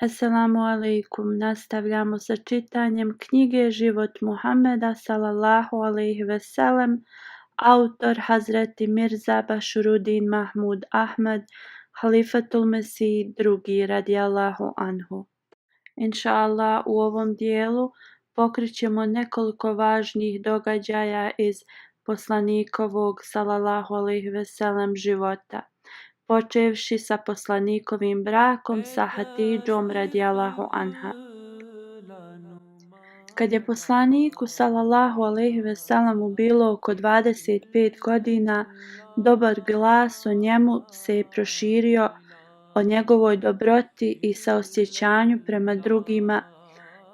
Assalamu alaikum. Nastavljamo sa čitanjem knjige Život Muhammeda sallallahu alaihi veselem, autor Hazreti Mirza Bašuruddin Mahmud Ahmad, Halifatul Mesih II radijallahu anhu. Inša Allah, u ovom dijelu pokrićemo nekoliko važnih događaja iz poslanikovog sallallahu alaihi veselem života, počevši sa poslanikovim brakom sa Hatidžom radijallahu anha. Kad je poslaniku sallallahu alejhi ve sellemu bilo oko 25 godina, dobar glas o njemu se je proširio, o njegovoj dobroti i saosjećanju prema drugima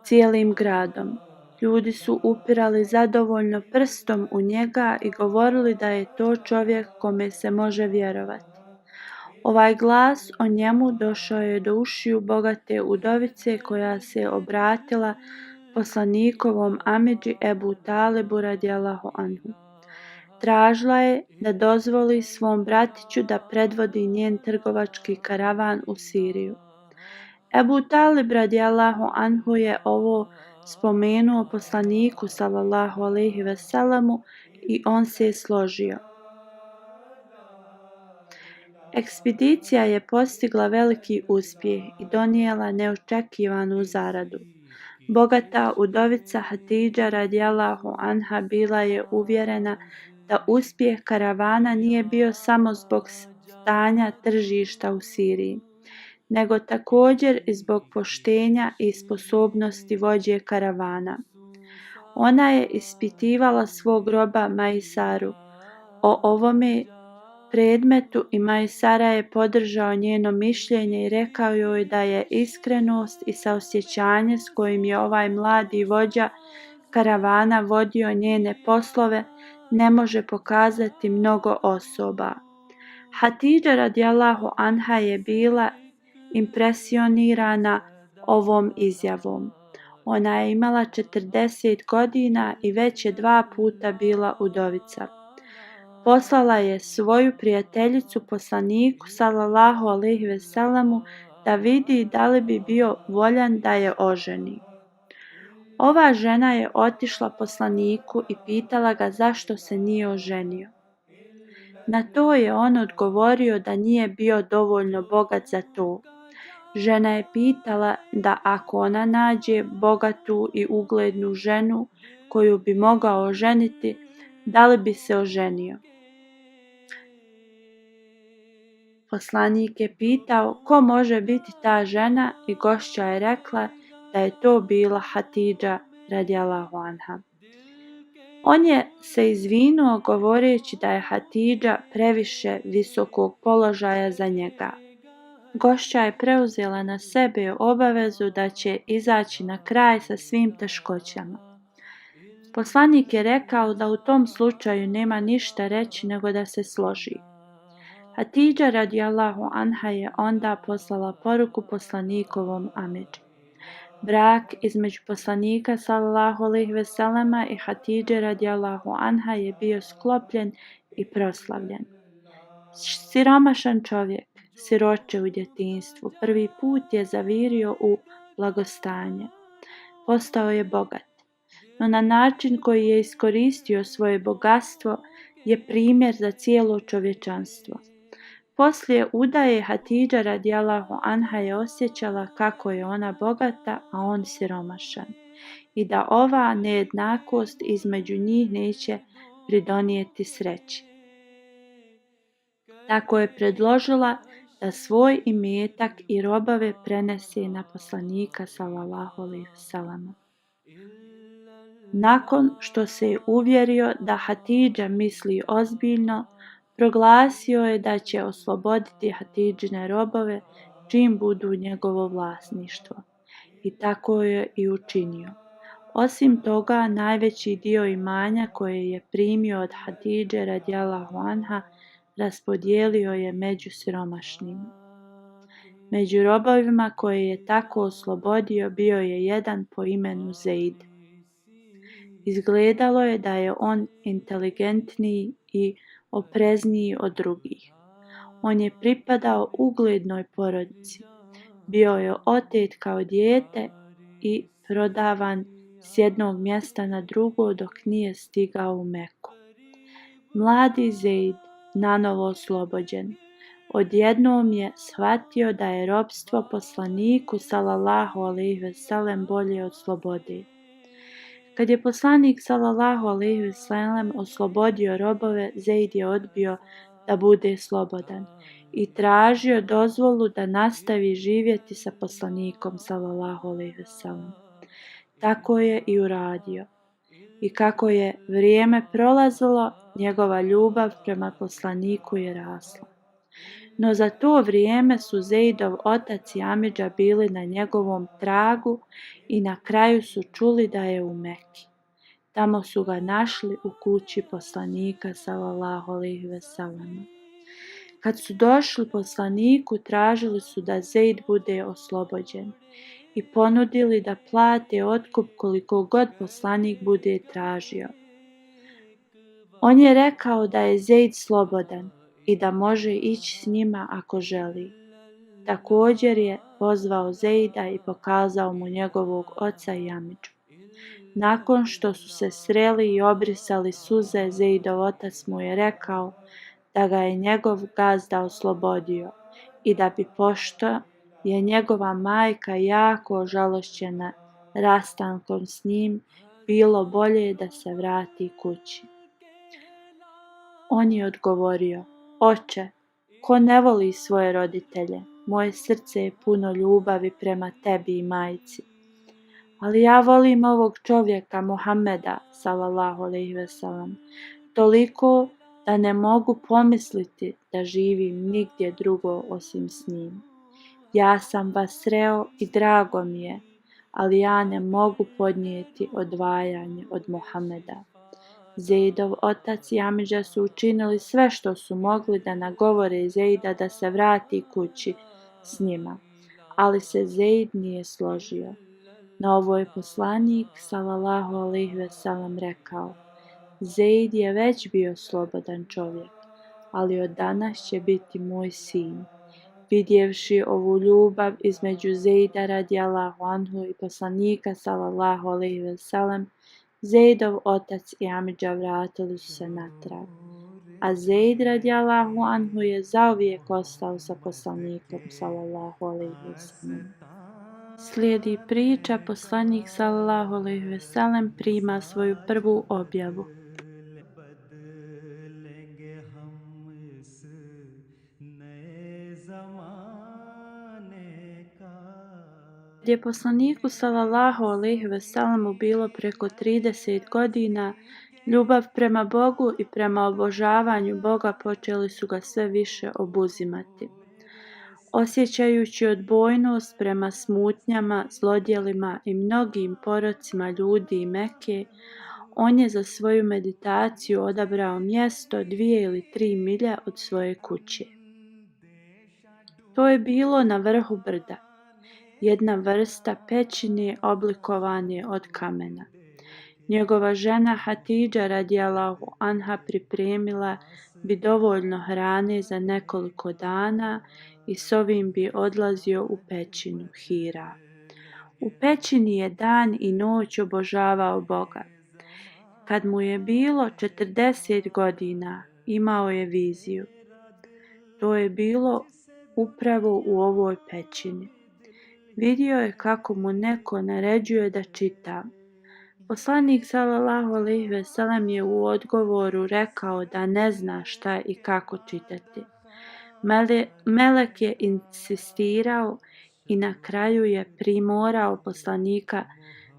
cijelim gradom. Ljudi su upirali zadovoljno prstom u njega i govorili da je to čovjek kome se može vjerovati. Ovaj glas o njemu došao je do ušiju bogate udovice koja se obratila poslanikovom amidži Ebu Talibu radijallahu anhu. Tražila je da dozvoli svom bratiću da predvodi njen trgovački karavan u Siriju. Ebu Talib radijallahu anhu je ovo spomenuo poslaniku sallallahu alejhi ve sellemu i on se je složio. Ekspedicija je postigla veliki uspjeh i donijela neočekivanu zaradu. Bogata udovica Hatidža radijallahu anha bila je uvjerena da uspjeh karavana nije bio samo zbog stanja tržišta u Siriji, nego također i zbog poštenja i sposobnosti vođe karavana. Ona je ispitivala svog roba Majsaru o ovome predmetu i Majsara je podržao njeno mišljenje i rekao joj da je iskrenost i saosjećanje s kojim je ovaj mladi vođa karavana vodio njene poslove ne može pokazati mnogo osoba. Hatidža radijallahu anha je bila impresionirana ovom izjavom. Ona je imala 40 godina i već je 2 puta bila udovica. Poslala je svoju prijateljicu poslaniku sallallahu alejhi ve sellemu da vidi da li bi bio voljan da je oženi. Ova žena je otišla poslaniku i pitala ga zašto se nije oženio. Na to je on odgovorio da nije bio dovoljno bogat za to. Žena je pitala da ako ona nađe bogatu i uglednu ženu koju bi mogao oženiti, da li bi se oženio. Poslanik je pitao ko može biti ta žena i gošća je rekla da je to bila Hatidža radijallahu anha. On je se izvinuo govoreći da je Hatidža previše visokog položaja za njega. Gošća je preuzela na sebe obavezu da će izaći na kraj sa svim teškoćama. Poslanik je rekao da u tom slučaju nema ništa reći nego da se složi. Hatidža radijallahu anha je onda poslala poruku poslanikovom amidži. Brak između poslanika sallallahu alejhi ve sellema i Hatidže radijallahu anha je bio sklopljen i proslavljen. Siromašan čovjek, siroče u djetinjstvu, prvi put je zavirio u blagostanje. Postao je bogat, no na način koji je iskoristio svoje bogatstvo je primjer za cijelo čovječanstvo. Poslije udaje Hatidža radijallahu anha je osjećala kako je ona bogata, a on siromašan i da ova nejednakost između njih neće pridonijeti sreći. Tako je predložila da svoj imetak i robove prenese na poslanika sallallahu alejhi ve sellem. Nakon što se je uvjerio da Hatidža misli ozbiljno, proglasio je da će osloboditi Hatidžine robove čim budu njegovo vlasništvo. I tako je i učinio. Osim toga, najveći dio imanja koje je primio od Hatidže radijallahu anha raspodijelio je među siromašnima. Među robovima koje je tako oslobodio bio je jedan po imenu Zeid. Izgledalo je da je on inteligentniji i oprezniji od drugih. On je pripadao uglednoj porodici. bio je otet kao dijete i prodavan s jednog mjesta na drugo dok nije stigao u Meku. Mladi Zeid, nanovo oslobođen, odjednom je shvatio da je ropstvo poslaniku sallallahu alejhi ve sellem bolje od slobode. Kad je poslanik sallallahu alejhi ve sellem oslobodio robove, Zeid je odbio da bude slobodan i tražio dozvolu da nastavi živjeti sa poslanikom sallallahu alejhi ve sellem. Tako je i uradio. I kako je vrijeme prolazilo, njegova ljubav prema poslaniku je rasla. No za to vrijeme su Zeidov otac i amidža bili na njegovom tragu i na kraju su čuli da je u Meki. Tamo su ga našli u kući poslanika sallallahu alejhi ve sellem. Kad su došli poslaniku, tražili su da Zeid bude oslobođen i ponudili da plate otkup koliko god poslanik bude tražio. On je rekao da je Zeid slobodan i da može ići s njima ako želi. Također je pozvao Zeida i pokazao mu njegovog oca i amidžu. Nakon što su se sreli i obrisali suze, Zeidov otac mu je rekao da ga je njegov gazda oslobodio i da bi, pošto je njegova majka jako ožalošćena rastankom s njim, bilo bolje da se vrati kući. On je odgovorio: Oče, ko ne voli svoje roditelje? Moje srce je puno ljubavi prema tebi i majci. Ali ja volim ovog čovjeka Muhameda sallallahu alejhi ve sellem toliko da ne mogu pomisliti da živim nigdje drugo osim s njim. Ja sam vas sreo i drago mi je, ali ja ne mogu podnijeti odvajanje od Muhameda. Zeidov otac i amidža su učinili sve što su mogli da nagovore Zeida da se vrati kući s njima, ali se Zeid nije složio. Na ovo je poslanik sallallahu alejhi ve sellem rekao: Zeid je već bio slobodan čovjek, ali od danas će biti moj sin. Vidjevši ovu ljubav između Zeida radijallahu anhu i poslanika sallallahu alejhi ve sellem, Zeidov otac i amidža vratili su se natrag, a Zeid radijallahu anhu je zauvijek ostao sa poslanikom sallallahu alejhi ve sellem. Slijedi priča poslanik sallallahu alejhi ve sellem prima svoju prvu objavu. Kad je poslaniku sallallahu alejhi ve sellemu bilo preko 30 godina, ljubav prema Bogu i prema obožavanju Boga počeli su ga sve više obuzimati. Osjećajući odbojnost prema smutnjama, zlodjelima i mnogim porocima ljudi i Mekke, on je za svoju meditaciju odabrao mjesto 2 ili 3 milje od svoje kuće. To je bilo na vrhu brda, jedna vrsta pećine oblikovane od kamena. Njegova žena Hatidža radijallahu anha pripremila bi dovoljno hrane za nekoliko dana i s ovim bi odlazio u pećinu Hira. U pećini je dan i noć obožavao Boga. Kad mu je bilo 40 godina, imao je viziju. To je bilo upravo u ovoj pećini. Vidio je kako mu neko naređuje da čita. Poslanik sallallahu alejhi ve sellem je u odgovoru rekao da ne zna šta i kako čitati. Melek je insistirao i na kraju je primorao poslanika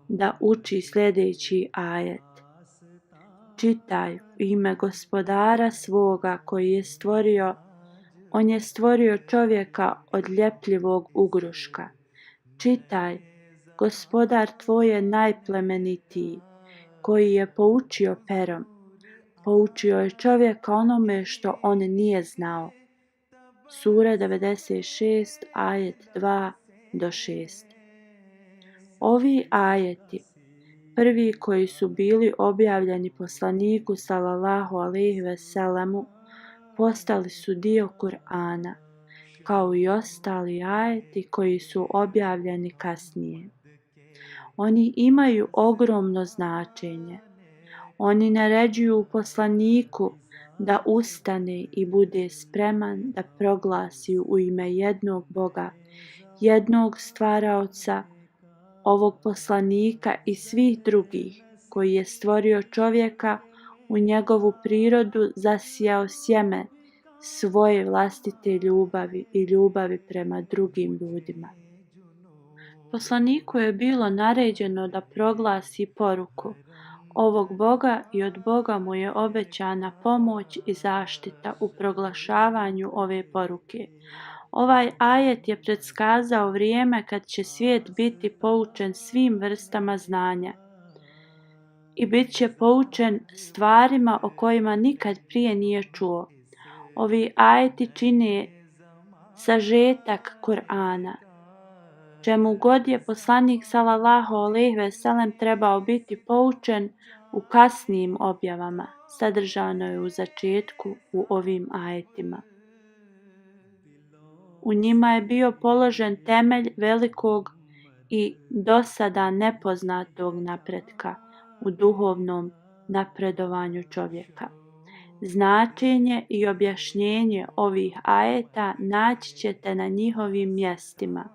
da uči sljedeći ajet. Čitaj u ime gospodara svoga koji je stvorio. On je stvorio čovjeka od ljepljivog ugruška. Čitaj, gospodar tvoj je najplemenitiji, koji je poučio perom. Poučio je čovjeka onome što on nije znao. Sura 96, ajet 2 do 6. Ovi ajeti, prvi koji su bili objavljeni poslaniku sallallahu alejhi ve sellemu, postali su dio Kur'ana. kao i ostali ajeti koji su objavljeni kasnije. Oni imaju ogromno značenje. Oni naređuju poslaniku da ustane i bude spreman da proglasi u ime jednog Boga, jednog stvaraoca, ovog poslanika i svih drugih, koji je stvorio čovjeka, u njegovu prirodu zasijao sjeme svoje vlastite ljubavi i ljubavi prema drugim ljudima. Poslaniku je bilo naređeno da proglasi poruku ovog Boga i od Boga mu je obećana pomoć i zaštita u proglašavanju ove poruke. Ovaj ajet je predskazao vrijeme kad će svijet biti poučen svim vrstama znanja i bit će poučen stvarima o kojima nikad prije nije čuo. Ovi ajeti čine sažetak Kur'ana. Čemu god je poslanik sallallahu alejhi ve sellem trebao biti poučen u kasnijim objavama, sadržano je u začetku u ovim ajetima. U njima je bio položen temelj velikog i dosada nepoznatog napretka u duhovnom napredovanju čovjeka. Značenje i objašnjenje ovih ajeta naći ćete na njihovim mjestima,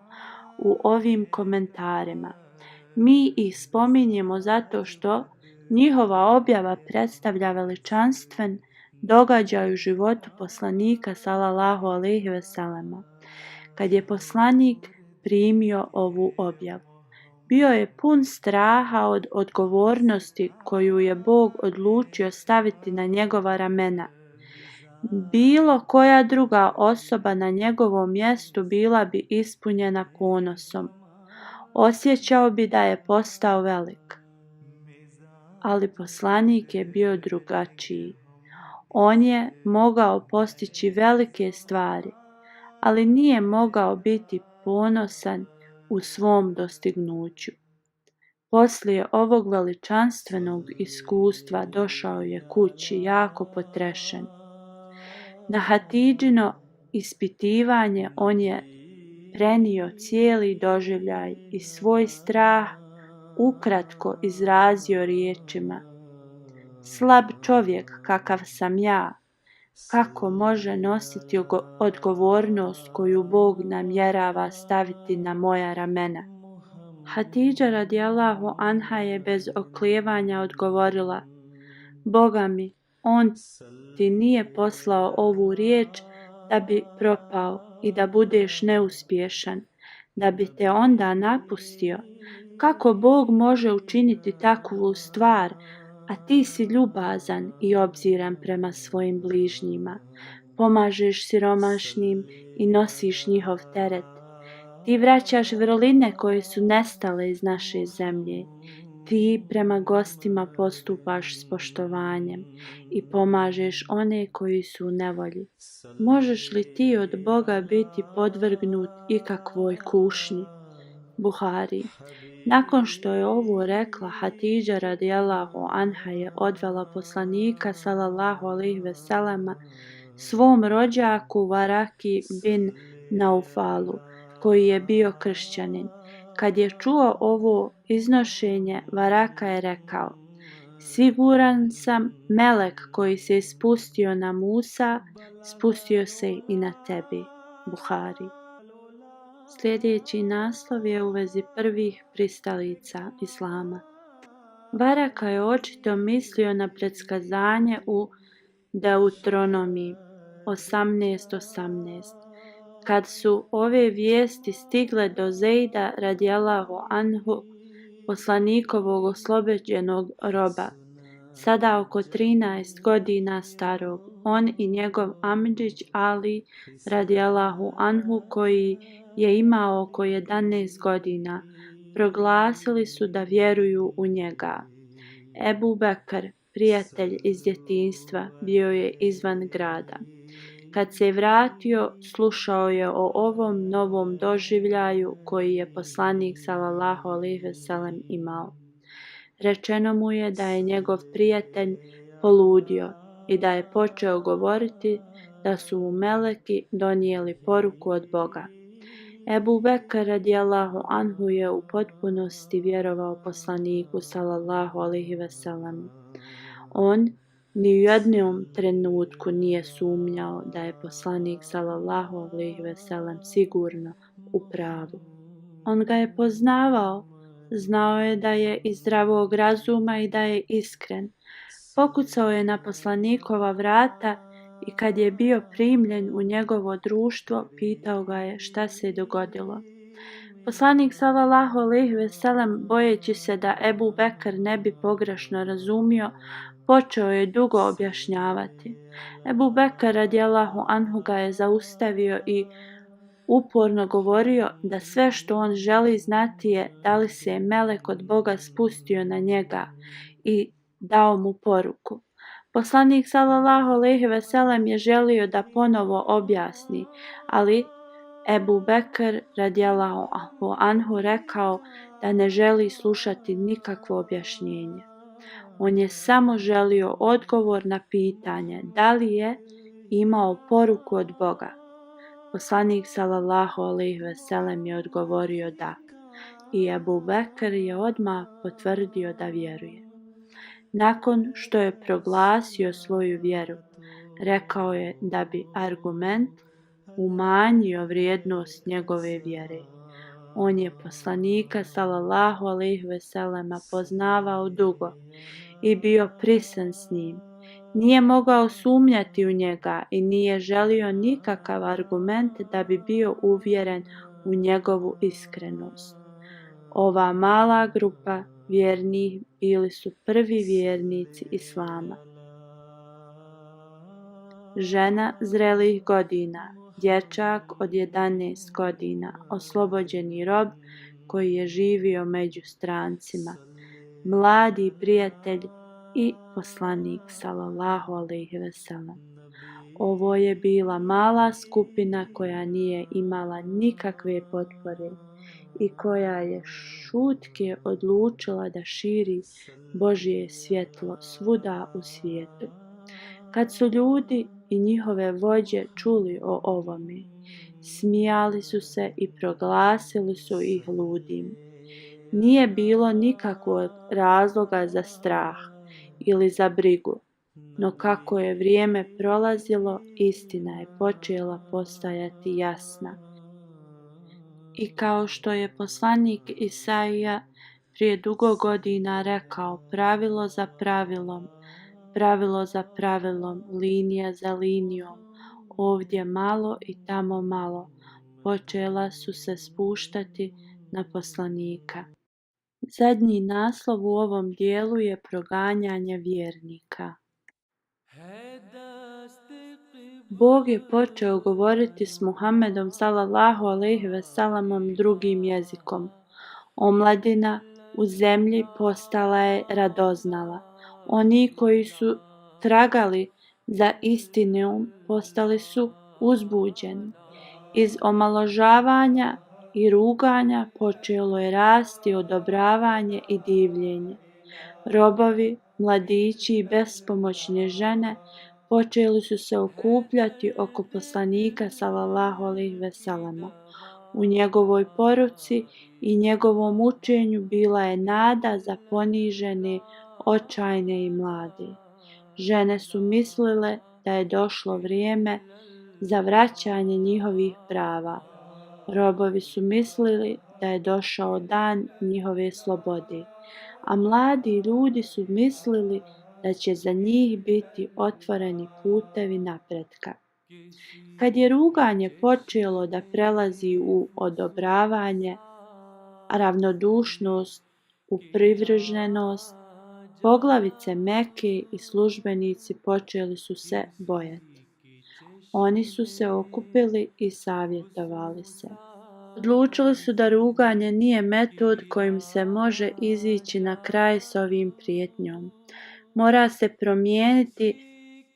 u ovim komentarima. Mi ih spominjemo zato što njihova objava predstavlja veličanstven događaj u životu poslanika sallallahu alejhi ve sellema. Kad je poslanik primio ovu objavu, bio je pun straha od odgovornosti koju je Bog odlučio staviti na njegova ramena. Bilo koja druga osoba na njegovom mjestu bila bi ispunjena ponosom. Osjećao bi da je postao velik. Ali poslanik je bio drugačiji. On je mogao postići velike stvari, ali nije mogao biti ponosan u svom dostignuću. Poslije ovog veličanstvenog iskustva došao je kući jako potrešen. Na Hatidžino ispitivanje on je prenio cijeli doživljaj i svoj strah ukratko izrazio riječima: slab čovjek kakav sam ja, kako može nositi odgovornost koju Bog namjerava staviti na moja ramena? Hatidža radijallahu anha je bez oklijevanja odgovorila: Boga mi, on ti nije poslao ovu riječ da bi propao i da budeš neuspješan, da bi te onda napustio. Kako Bog može učiniti takvu stvar, a ti si ljubazan i obziran prema svojim bližnjima, pomažeš siromašnim i nosiš njihov teret. Ti vraćaš vrline koje su nestale iz naše zemlje. Ti prema gostima postupaš s poštovanjem i pomažeš one koji su u nevolji. Možeš li ti od Boga biti podvrgnut ikakvoj kušnji? Buhari. Nakon što je ovo rekla, Hatidža radijallahu anha je odvela poslanika sallallahu alejhi ve sellema svom rođaku Varaki bin Naufalu, koji je bio kršćanin. Kad je čuo ovo iznošenje, Varaka je rekao: siguran sam, melek koji se spustio na Musa, spustio se i na tebi. Buhari. Sljedeći naslov je u vezi prvih pristalica Islama. Varaka je očito mislio na predskazanje u Deuteronomiji 18:18. Kad su ove vijesti stigle do Zejda radijallahu anhu, poslanikovog oslobođenog roba, sada oko 13 godina starog, on i njegov amidžić Ali radijallahu anhu, koji je imao oko 11 godina, proglasili su da vjeruju u njega. Ebu Bekr, prijatelj iz djetinjstva, bio je izvan grada. Kad se vratio, slušao je o ovom novom doživljaju koji je poslanik sallallahu alejhi ve sellem imao. Rečeno mu je da je njegov prijatelj poludio i da je počeo govoriti da su mu meleki donijeli poruku od Boga. Ebu Bekr radijallahu anhu je u potpunosti vjerovao poslaniku sallallahu alejhi ve sellem. On ni u jednom trenutku nije sumnjao da je poslanik sallallahu alejhi ve sellem sigurno u pravu. On ga je poznavao, znao je da je iz zdravog razuma i da je iskren. Pokucao je na poslanikova vrata i kad je bio primljen u njegovo društvo, pitao ga je šta se je dogodilo. Poslanik sallallahu alejhi ve sellem, bojeći se da Ebu Bekr ne bi pogrešno razumio, počeo je dugo objašnjavati. Ebu Bekr radijallahu anhu ga je zaustavio i uporno govorio da sve što on želi znati je da li se melek od Boga spustio na njega i dao mu poruku. Poslanik sallallahu alejhi ve sellem je želio da ponovo objasni, ali Ebu Bekr radijallahu anhu rekao da ne želi slušati nikakvo objašnjenje. On je samo želio odgovor na pitanje da li je imao poruku od Boga. Poslanik sallallahu alejhi ve sellem je odgovorio da i Ebu Bekr je odmah potvrdio da vjeruje. Nakon što je proglasio svoju vjeru, rekao je da bi argument umanjio vrijednost njegove vjere. On je poslanika sallallahu alejhi ve sellema poznavao dugo i bio prisan s njim. Nije mogao sumnjati u njega i nije želio nikakav argument da bi bio uvjeren u njegovu iskrenost. Ova mala grupa vjernih bili su prvi vjernici Islama. Žena zrelih godina, dječak od 11 godina, oslobođeni rob koji je živio među strancima, mladi prijatelj i poslanik sallallahu alejhi ve sellem. Ovo je bila mala skupina koja nije imala nikakve potpore i koja je šutke odlučila da širi Božje svjetlo svuda u svijetu. Kad su ljudi i njihove vođe čuli o ovome, smijali su se i proglasili su ih ludim. Nije bilo nikakvog razloga za strah ili za brigu, no kako je vrijeme prolazilo, istina je počela postajati jasna. I kao što je poslanik Isaija prije dugo godina rekao, pravilo za pravilom, pravilo za pravilom, linija za linijom, ovdje malo i tamo malo, počela su se spuštati na poslanika. Zadnji naslov u ovom dijelu je proganjanje vjernika. Bog je počeo govoriti s Muhammedom sallallahu alejhi ve sellemom drugim jezikom. Omladina u zemlji postala je radoznala. Oni koji su tragali za istinom postali su uzbuđeni. Iz omalovažavanja i ruganja počelo je rasti odobravanje i divljenje. Robovi, mladići i bespomoćne žene počeli su se okupljati oko poslanika sallallahu alejhi ve sellema. U njegovoj poruci i njegovom učenju bila je nada za ponižene, očajne i mlade. Žene su mislile da je došlo vrijeme za vraćanje njihovih prava. Robovi su mislili da je došao dan njihove slobode, a mladi ljudi su mislili da će za njih biti otvoreni putevi napretka. Kad je ruganje počelo da prelazi u odobravanje, a ravnodušnost u privrženost, poglavice Mekke i službenici počeli su se bojati. Oni su se okupili i savjetovali se. Odlučili su da ruganje nije metod kojim se može izići na kraj s ovim prijetnjom. Mora se promijeniti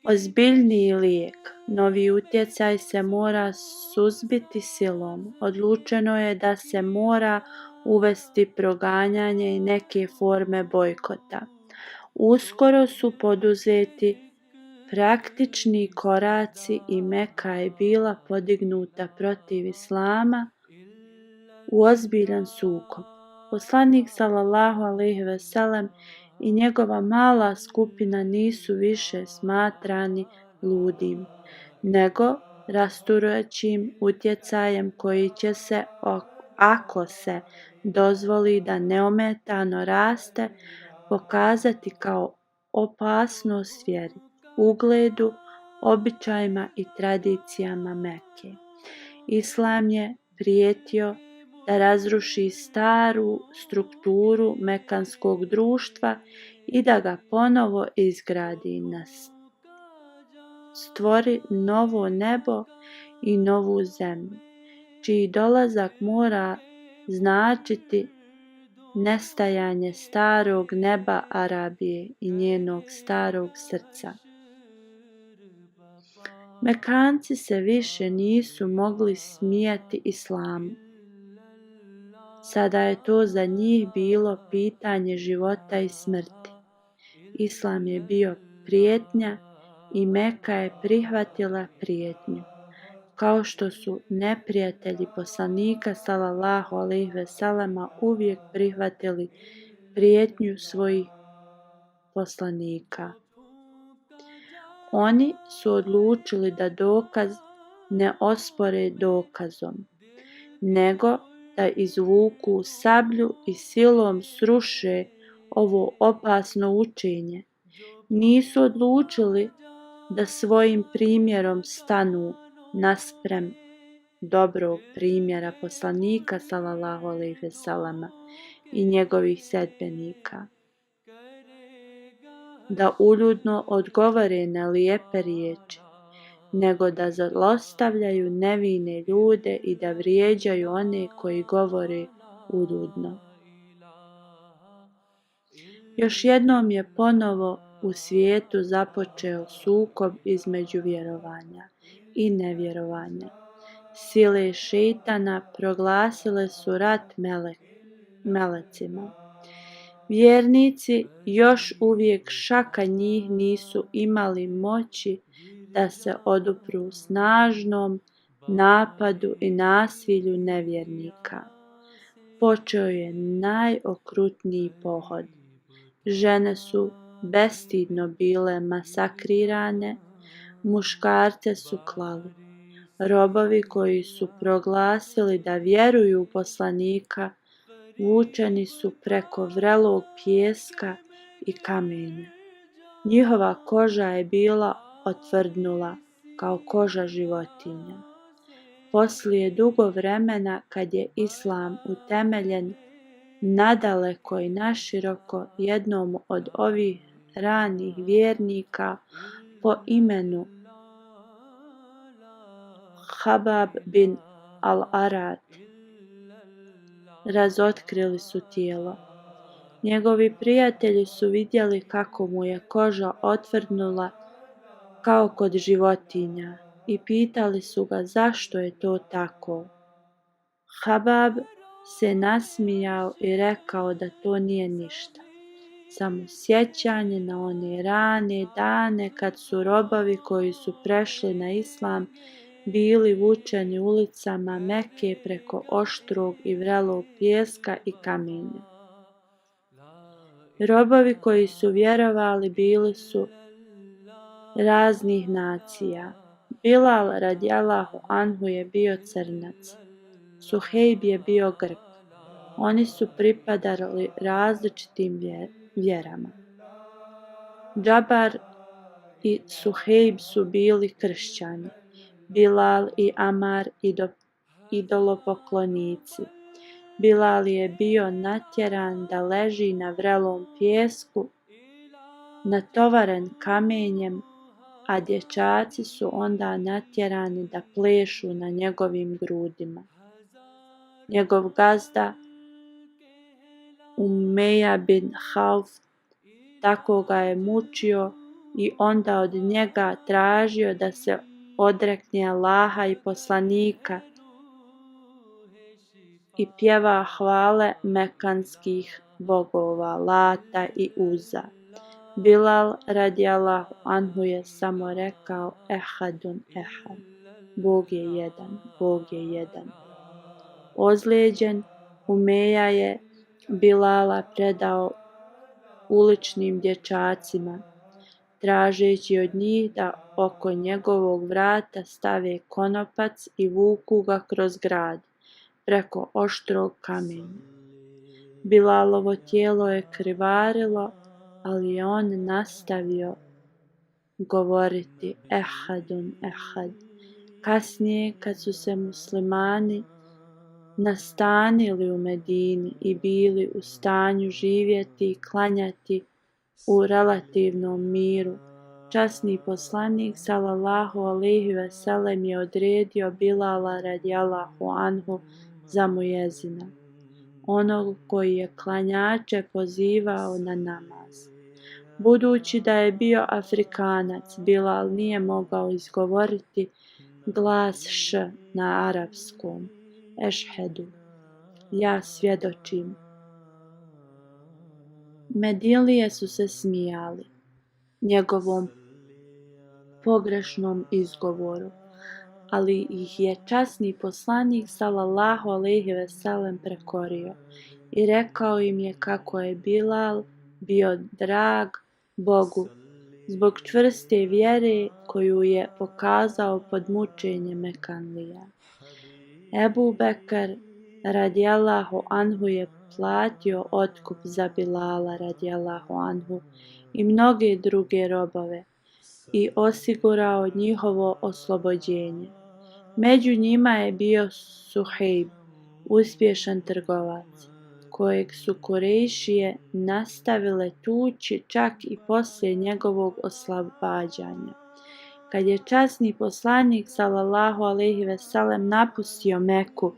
ozbiljniji lijek. Novi utjecaj se mora suzbiti silom. Odlučeno je da se mora uvesti proganjanje i neke forme bojkota. Uskoro su poduzeti praktični koraci i Meka je bila podignuta protiv Islama u ozbiljan sukob. Poslanik sallallahu alejhi ve sellem i njegova mala skupina nisu više smatrani ludim, nego rasturećim utjecajem koji će se, ako se dozvoli da neometano raste, pokazati kao opasnost vjeri, ugledu, običajima i tradicijama Mekke. Islam je prijetio da razruši staru strukturu mekanskog društva i da ga ponovo izgradi, stvori novo nebo i novu zemlju, čiji dolazak mora značiti nestajanje starog neba Arabije i njenog starog srca. Mekanci se više nisu mogli smijati Islamu. Sada je to za njih bilo pitanje života i smrti. Islam je bio prijetnja i Meka je prihvatila prijetnju, kao što su neprijatelji poslanika sallallahu alejhi ve sellema uvijek prihvatili prijetnju svojih poslanika. Oni su odlučili da dokaz ne ospore dokazom, nego da izvuku sablju i silom sruše ovo opasno učenje. Nisu odlučili da svojim primjerom stanu naspram dobrog primjera poslanika sallallahu alejhi ve sellema i njegovih sledbenika, da uljudno odgovore na lijepe riječi, nego da zlostavljaju nevine ljude i da vrijeđaju one koji govore uljudno. Još jednom je ponovo u svijetu započeo sukob između vjerovanja i nevjerovanja. Sile šejtana proglasile su rat melecima. Vjernici još uvijek šaka njih nisu imali moći da se odupru snažnom napadu i nasilju nevjernika. Počeo je najokrutniji pohod. Žene su bestidno bile masakrirane, muškarce su klali. Robovi koji su proglasili da vjeruju u poslanika vučeni su preko vrelog pijeska i kamenja. Njihova koža je bila otvrdnula kao koža životinja. Poslije dugo vremena, kad je Islam utemeljen nadaleko i naširoko, jednom od ovih ranih vjernika po imenu Habab bin al-Arat razotkrili su tijelo. Njegovi prijatelji su vidjeli kako mu je koža otvrdnula kao kod životinja i pitali su ga zašto je to tako. Habab se nasmijao i rekao da to nije ništa, samo sjećanje na one rane dane kad su robovi koji su prešli na Islam bili vučeni ulicama Mekke preko oštrog i vrelog pijeska i kamenja. Robovi koji su vjerovali bili su raznih nacija. Bilal radijallahu anhu je bio crnac, Suhejb je bio Grk. Oni su pripadali različitim vjerama. Džabar i Suhejb su bili kršćani, Bilal i Amar idolopoklonici. Bilal je bio natjeran da leži na vrelom pijesku, natovaren kamenjem, a dječaci su onda natjerani da plešu na njegovim grudima. Njegov gazda Umeja bin Hauf tako ga je mučio i onda od njega tražio da se odrekne Allaha i poslanika i pjeva hvale mekanskih bogova Lata i Uza. Bilal radijallahu anhu je samo rekao ehadun ehad, Bog je jedan, Bog je jedan. Ozlijeđen, Umeja je Bilala predao uličnim dječacima, tražeći od njih da oko njegovog vrata stave konopac i vuku ga kroz grad, preko oštrog kamenja. Bilalovo tijelo je krivarilo, ali je on nastavio govoriti ehadun ehad. Kasnije, kad su se muslimani nastanili u Medini i bili u stanju živjeti i klanjati u relativnom miru, časni poslanik sallallahu alejhi ve sellem je odredio Bilala radijallahu anhu za muezina, onog koji je klanjače pozivao na namaz. Budući da je bio Afrikanac, Bilal nije mogao izgovoriti glas š na arapskom, ešhedu, ja svjedočim. Medilije su se smijali njegovom pogrešnom izgovoru, ali ih je časni poslanik sallallahu alejhi ve sellem prekorio i rekao im je kako je Bilal bio drag Bogu zbog čvrste vjere koju je pokazao pod mučenjem Mekanlija. Ebu Bekr radijallahu anhu je platio otkup za Bilala radijallahu anhu i mnoge druge robove i osigurao njihovo oslobođenje. Među njima je bio Suhejb, uspješan trgovac, kojeg su Kurejšije nastavile tući čak i poslije njegovog oslobađanja. Kad je časni poslanik sallallahu alejhi ve sellem napustio Meku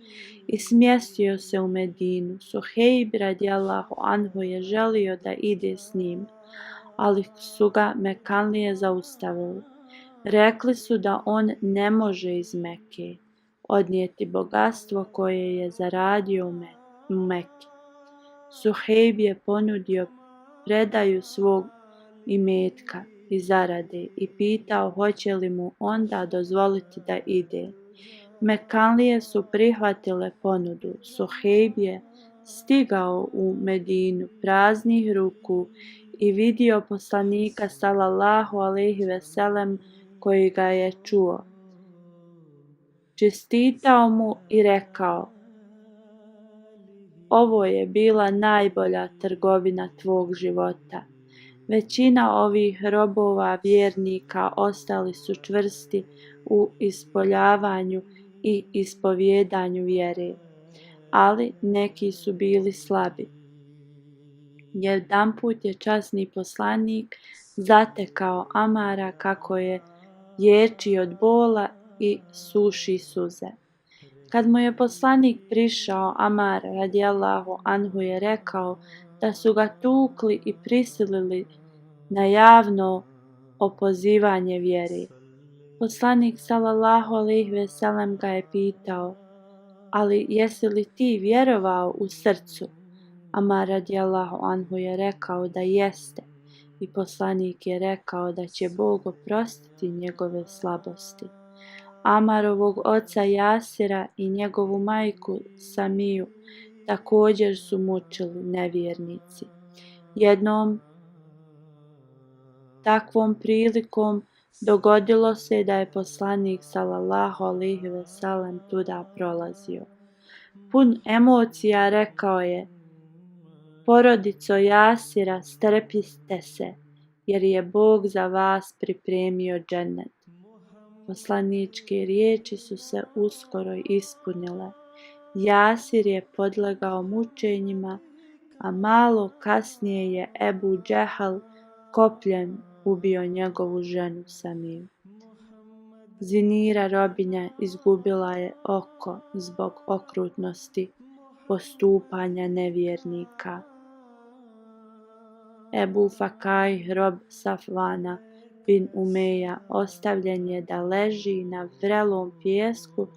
i smjestio se u Medinu, Suhejb radijallahu anhu je želio da ide s njim, ali su ga Mekanlije zaustavili. Rekli su da on ne može iz Mekke odnijeti bogatstvo koje je zaradio u Meki. Suhejb je ponudio predaju svog imetka i zarade i pitao hoće li mu onda dozvoliti da ide. Mekanlije su prihvatile ponudu. Suhejb je stigao u Medinu praznih ruku i vidio poslanika sallallahu alejhi ve sellem koji ga je čuo. Čestitao mu i rekao: ovo je bila najbolja trgovina tvog života. Većina ovih robova vjernika ostali su čvrsti u ispoljavanju i ispovjedanju vjere, ali neki su bili slabi. Jedanput je časni poslanik zatekao Amara kako je ječi od bola i suši suze. Kad mu je poslanik prišao, Amar radijallahu anhu je rekao da su ga tukli i prisilili na javno opozivanje vjeri. Poslanik sallallahu alejhi ve sellem ga je pitao: ali jesi li ti vjerovao u srcu? Amar radijallahu anhu je rekao da jeste i poslanik je rekao da će Bog oprostiti njegove slabosti. Amarovog oca Jasira i njegovu majku Samiju također su mučili nevjernici. Jednom takvom prilikom dogodilo se da je poslanik sallallahu alejhi ve sellem tuda prolazio. Pun emocija rekao je: porodico Jasira, strpite se, jer je Bog za vas pripremio džennet. Poslaničke riječi su se uskoro ispunile. Jasir je podlegao mučenjima, a malo kasnije je Ebu Džehal kopljem ubio njegovu ženu Samiju. Zinira robinja izgubila je oko zbog okrutnosti postupanja nevjernika. Ebu Fakaj, rob Safvana bin Umeja, ostavljen je da leži na vrelom pijesku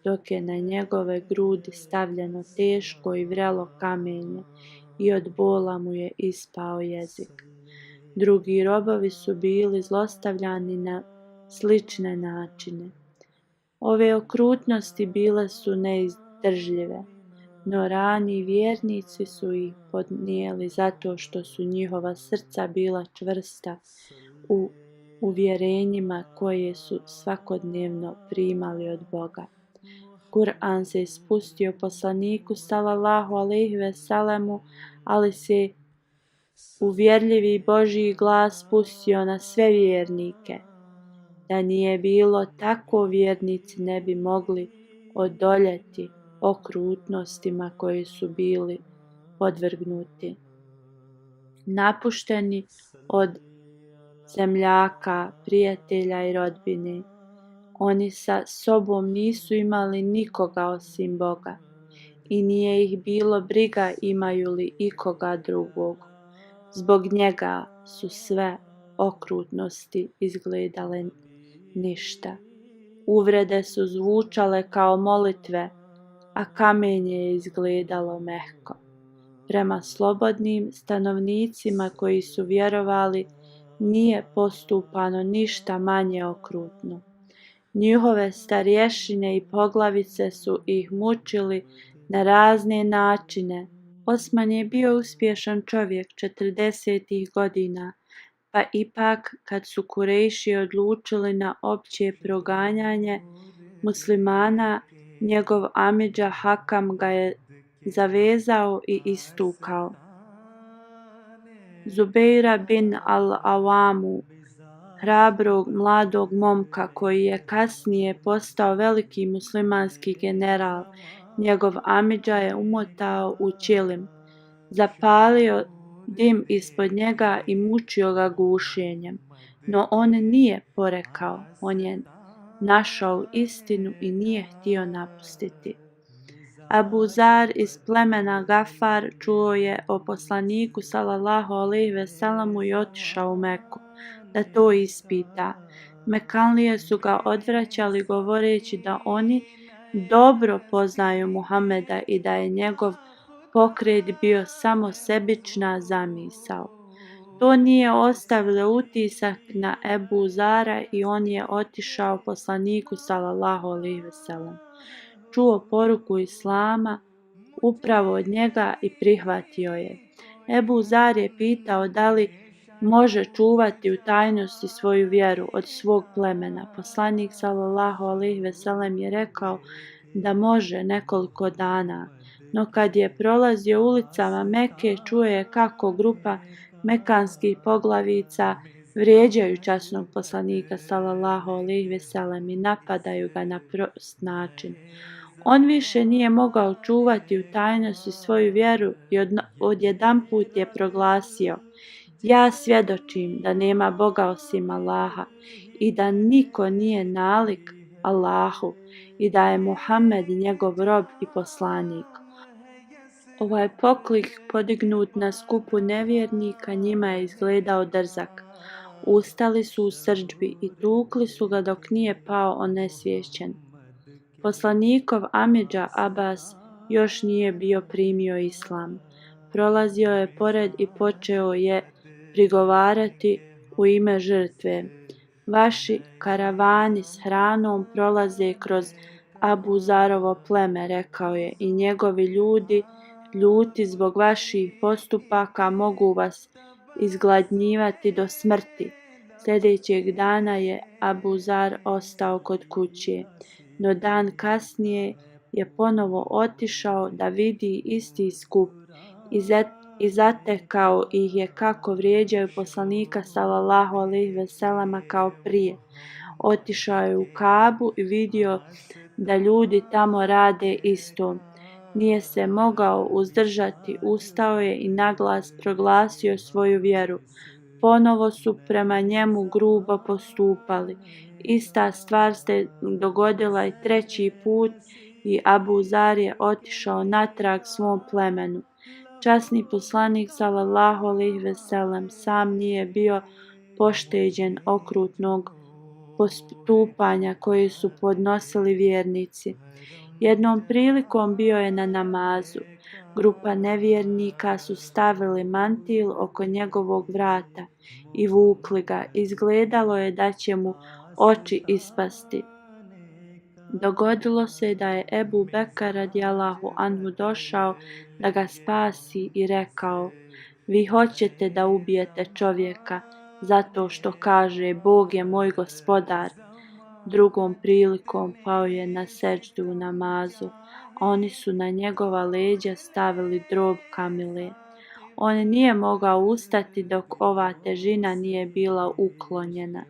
dok je na njegove grudi stavljeno teško i vrelo kamenje i od bola mu je ispao jezik. Drugi robovi su bili zlostavljani na slične načine. Ove okrutnosti bile su neizdržljive, no rani vjernici su ih podnijeli zato što su njihova srca bila čvrsta u uvjerenjima koje su svakodnevno primali od Boga. Kur'an se spustio poslaniku sallallahu alejhi ve sellemu, ali se uvjerljivi Božji glas spustio na sve vjernike. Da nije bilo tako, vjernici ne bi mogli odoljeti okrutnostima koje su bili podvrgnuti. Napušteni od zemljaka, prijatelja i rodbine, oni sa sobom nisu imali nikoga osim Boga i nije ih bilo briga imaju li ikoga drugog. Zbog njega su sve okrutnosti izgledale ništa. Uvrede su zvučale kao molitve, a kamenje je izgledalo mehko. Prema slobodnim stanovnicima koji su vjerovali nije postupano ništa manje okrutno. Njihove starješine i poglavice su ih mučili na razne načine. Osman je bio uspješan čovjek 40. godina, pa ipak kad su Kurejši odlučili na opće proganjanje muslimana, njegov amidža Hakam ga je zavezao i istukao. Zubeira bin al-Awamu, hrabrog mladog momka koji je kasnije postao veliki muslimanski general, njegov amidža je umotao u ćilim, zapalio dim ispod njega i mučio ga gušenjem. No on nije porekao, on je našao istinu i nije htio napustiti. Abu Zar iz plemena Gafar čuo je o poslaniku sallallahu alejhi ve sellemu i otišao u Meku da to ispita. Mekanlije su ga odvraćali govoreći da oni dobro poznaju Muhameda i da je njegov pokret bio samo sebična zamisao. To nije ostavilo utisak na Ebu Zara i on je otišao poslaniku sallallahu alejhi ve sellem. Čuo poruku Islama upravo od njega i prihvatio je. Ebu Zar je pitao da li može čuvati u tajnosti svoju vjeru od svog plemena. Poslanik sallallahu alejhi ve sellem je rekao da može nekoliko dana, no kad je prolazio ulicama Mekke, čuo je kako grupa mekanskih poglavica vrijeđaju časnog poslanika sallallahu alejhi ve sellem i napadaju ga na prost način. On više nije mogao čuvati u tajnosti svoju vjeru i odjedanput je proglasio: ja svjedočim da nema Boga osim Allaha i da niko nije nalik Allahu i da je Muhammed njegov rob i poslanik. Ovaj poklik podignut na skupu nevjernika njima je izgledao drzak. Ustali su u srdžbi i tukli su ga dok nije pao onesvješćen. Poslanikov amidža Abbas još nije bio primio islam. Prolazio je pored i počeo je prigovarati u ime žrtve: vaši karavani s hranom prolaze kroz Abu Zarovo pleme, rekao je, i njegovi ljudi ljuti zbog vaših postupaka mogu vas izgladnjivati do smrti. Sljedećeg dana je Abu Zar ostao kod kuće, no dan kasnije je ponovo otišao da vidi isti skup i zatekao ih je kako vrijeđaju poslanika sallallahu alejhi ve sellema kao prije. Otišao je u Kabu i vidio da ljudi tamo rade isto. Nije se mogao uzdržati, ustao je i naglas proglasio svoju vjeru. Ponovo su prema njemu grubo postupali. Ista stvar se dogodila i treći put i Abu Zar je otišao natrag svom plemenu. Časni poslanik sallallahu alejhi ve sellem sam nije bio pošteđen okrutnog postupanja koje su podnosili vjernici. Jednom prilikom bio je na namazu. Grupa nevjernika su stavili mantil oko njegovog vrata i vukli ga. Izgledalo je da će mu oči ispasti. Dogodilo se da je Ebu Bekr radijallahu anhu došao da ga spasi i rekao: vi hoćete da ubijete čovjeka zato što kaže Bog je moj gospodar. Drugom prilikom pao je na seđdu u namazu, a oni su na njegova leđa stavili drob kamile. On nije mogao ustati dok ova težina nije bila uklonjena.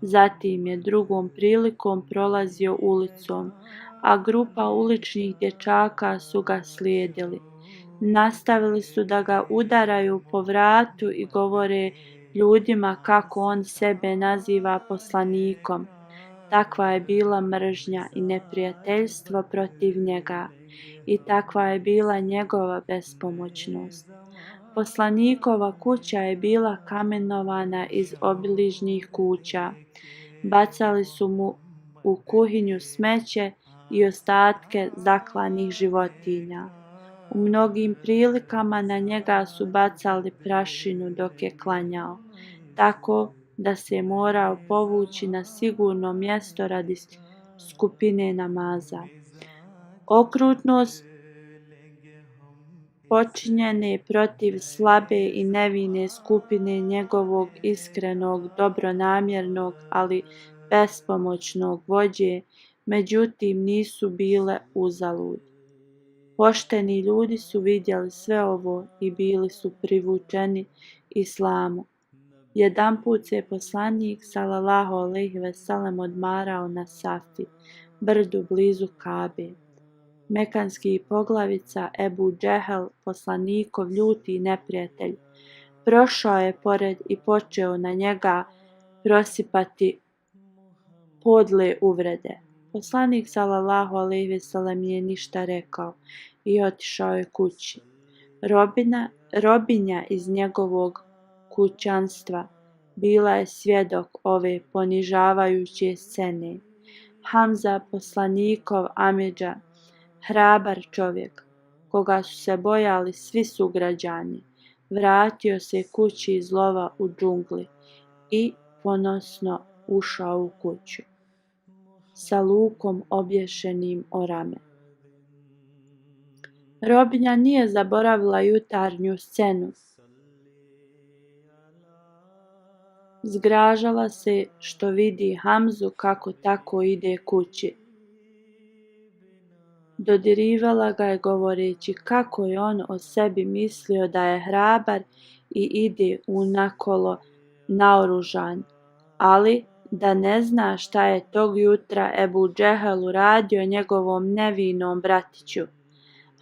Zatim je drugom prilikom prolazio ulicom, a grupa uličnih dječaka su ga slijedili. Nastavili su da ga udaraju po vratu i govore ljudima kako on sebe naziva poslanikom. Takva je bila mržnja i neprijateljstvo protiv njega i takva je bila njegova bespomoćnost. Poslanikova kuća je bila kamenovana iz obližnjih kuća. Bacali su mu u kuhinju smeće i ostatke zaklanih životinja. U mnogim prilikama na njega su bacali prašinu dok je klanjao, tako da se morao povući na sigurno mjesto radi skupine namaza. Okrutnost počinjene protiv slabe i nevine skupine njegovog iskrenog, dobronamjernog, ali bespomoćnog vođe, međutim nisu bile uzalud. Pošteni ljudi su vidjeli sve ovo i bili su privučeni islamu. Jedanput se poslanik sallallahu alejhi ve sellem odmarao na Safi, brdu blizu Kabe. Mekanski poglavica Ebu Džehel, poslanikov ljuti neprijatelj, prošao je pored i počeo na njega prosipati podle uvrede. Poslanik sallallahu alejhi ve sellem nije ništa rekao i otišao je kući. Robinja iz njegovog kućanstva bila je svjedok ove ponižavajuće scene. Hamza, poslanikov amidža, hrabar čovjek, koga su se bojali svi sugrađani, vratio se kući iz lova u džungli i ponosno ušao u kuću sa lukom obješenim o rame. Robinja nije zaboravila jutarnju scenu. Zgražala se što vidi Hamzu kako tako ide kući. Dodirivala ga je govoreći kako je on o sebi mislio da je hrabar i ide unakolo naoružan, ali da ne zna šta je tog jutra Ebu Džehel uradio njegovom nevinom bratiću.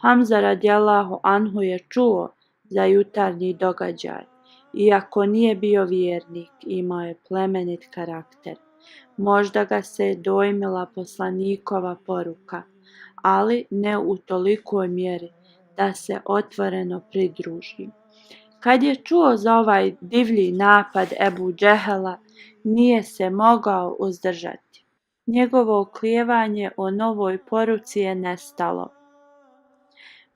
Hamza radijallahu anhu je čuo za jutarnji događaj. Iako nije bio vjernik, imao je plemenit karakter. Možda ga se dojmila poslanikova poruka, ali ne u tolikoj mjeri da se otvoreno pridruži. Kad je čuo za ovaj divlji napad Ebu Džehela, nije se mogao uzdržati. Njegovo oklijevanje o novoj poruci je nestalo.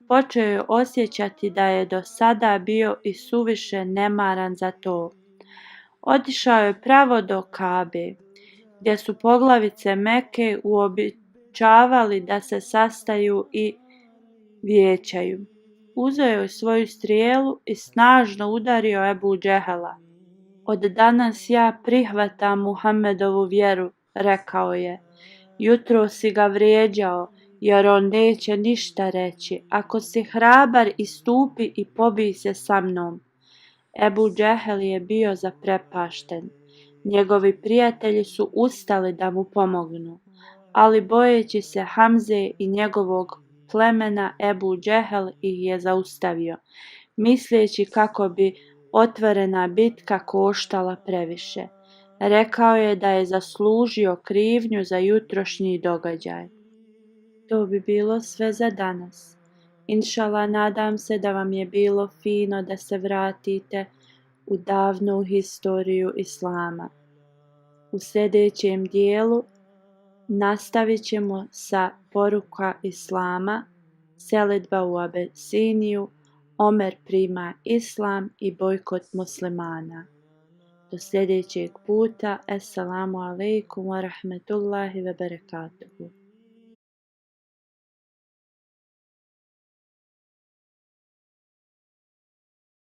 Počeo je osjećati da je do sada bio i suviše nemaran za to. Otišao je pravo do Kabe, gdje su poglavice Meke uobičavali da se sastaju i vijećaju. Uzeo je svoju strijelu i snažno udario Ebu Džehela. Od danas ja prihvatam Muhammedovu vjeru, rekao je. Jutro si ga vrijeđao, jer on neće ništa reći. Ako si hrabar, istupi i pobij se sa mnom. Ebu Džehel je bio zaprepašten. Njegovi prijatelji su ustali da mu pomognu, ali bojeći se Hamze i njegovog plemena, Ebu Džehel ih je zaustavio, misleći kako bi otvorena bitka koštala previše. Rekao je da je zaslužio krivnju za jutrošnji događaj. To bi bilo sve za danas. Inšallah, nadam se da vam je bilo fino da se vratite u davnu historiju Islama. U sljedećem dijelu nastavit ćemo sa poruka Islama selidba u Abesiniju, Omer prima islam i bojkot muslimana. Do sljedećeg puta, Esselamu alaikum wa rahmetullahi wa barakatuhu.